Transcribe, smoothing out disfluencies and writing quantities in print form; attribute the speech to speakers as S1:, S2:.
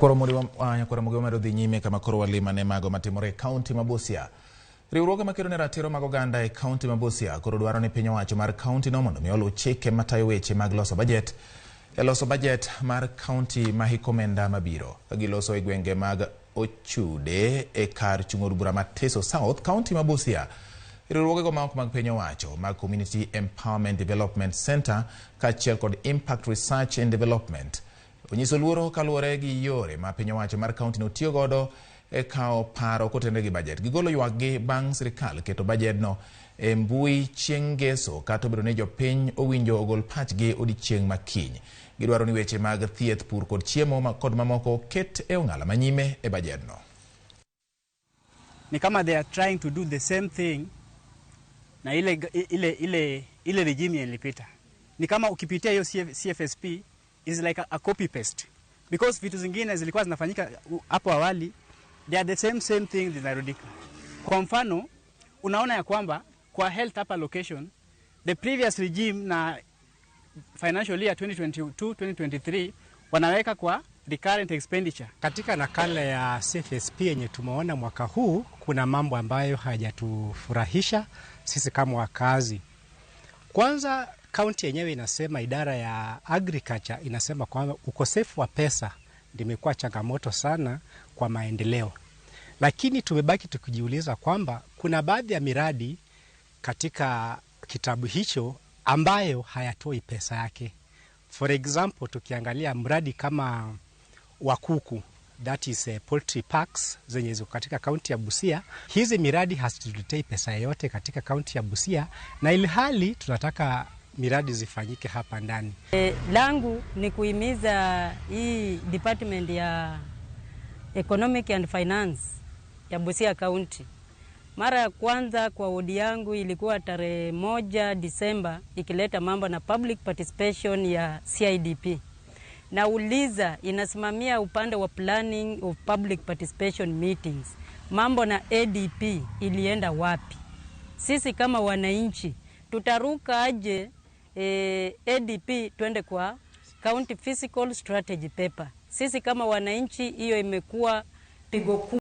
S1: Koro nyakwara Mugi wamedo dhi nyime kama koro walima ne mago matimore e kaunti ma Busia. Riwruoge makedo ne ratiro mag oganda e kaunti ma Busia koro dwaro ni piny owacho mar kaunti no mondo mi oluw chike matayo weche mag loso bajet e loso bajet mar kaunti ma hik omenda mabiro. Ka giloso e gwenge mag Ochude e kar chung' od bura ma Teso South, kaunti ma Busia. Riwruogego ma ok mag piny owacho mag Community Empowerment Development Center kaachiel kod Impact Research and Development onyiso luoro kaluwore gi yore ma piny owacho mar kaunti no tiyo godo e kawo paro kotenore gi bajet. Gigolo ywakgi bang' sirikal keto bajedno e mbui chieng' ngeso kata obedo ni jopiny owinjo ogol pachgi odiechieng' ma kiny. Gidwaro ni weche mag thieth, pur kod chiemo kod mamoko oket e ong'ala manyime e bajedno.
S2: Ni kama they are trying to do the same thing na ile regime ilipita. Ni kama ukipitia hiyo CFSP is like a copy paste, because vitu zingine zilikuwa zinafanyika hapo awali, they are the same thing zinarudika. Kwa mfano, unaona ya kwamba kwa health hapa location, the previous regime na financial year 2022-2023 wanaweka kwa recurrent expenditure.
S3: Katika nakala ya CFSP yenye tumeona mwaka huu, kuna mambo ambayo hayajatufurahisha sisi kama wakazi. Kwanza, kaunti yenyewe inasema, idara ya agriculture inasema kwamba ukosefu wa pesa limekuwa changamoto sana kwa maendeleo. Lakini tumebaki tukijiuliza kwamba kuna baadhi ya miradi katika kitabu hicho ambayo hayatoi pesa yake. For example, tukiangalia mradi kama wa kuku, that is poultry parks zenye ziko katika kaunti ya Busia, hizi miradi hazituletei pesa yoyote katika kaunti ya Busia, na ilhali tunataka miradi zifanyike hapa ndani.
S4: Langu ni kuhimiza hii department ya Economic and Finance ya Busia County. Mara ya kwanza kwa wodi yangu ilikuwa tarehe 1 Disemba, ikileta mambo na public participation ya CIDP. Nauliza, inasimamia upande wa planning of public participation meetings. Mambo na ADP ilienda wapi? Sisi kama wananchi tutaruka aje ADP twende kwa County Fiscal Strategy Paper? Sisi kama wananchi, hiyo imekuwa pigo kubwa.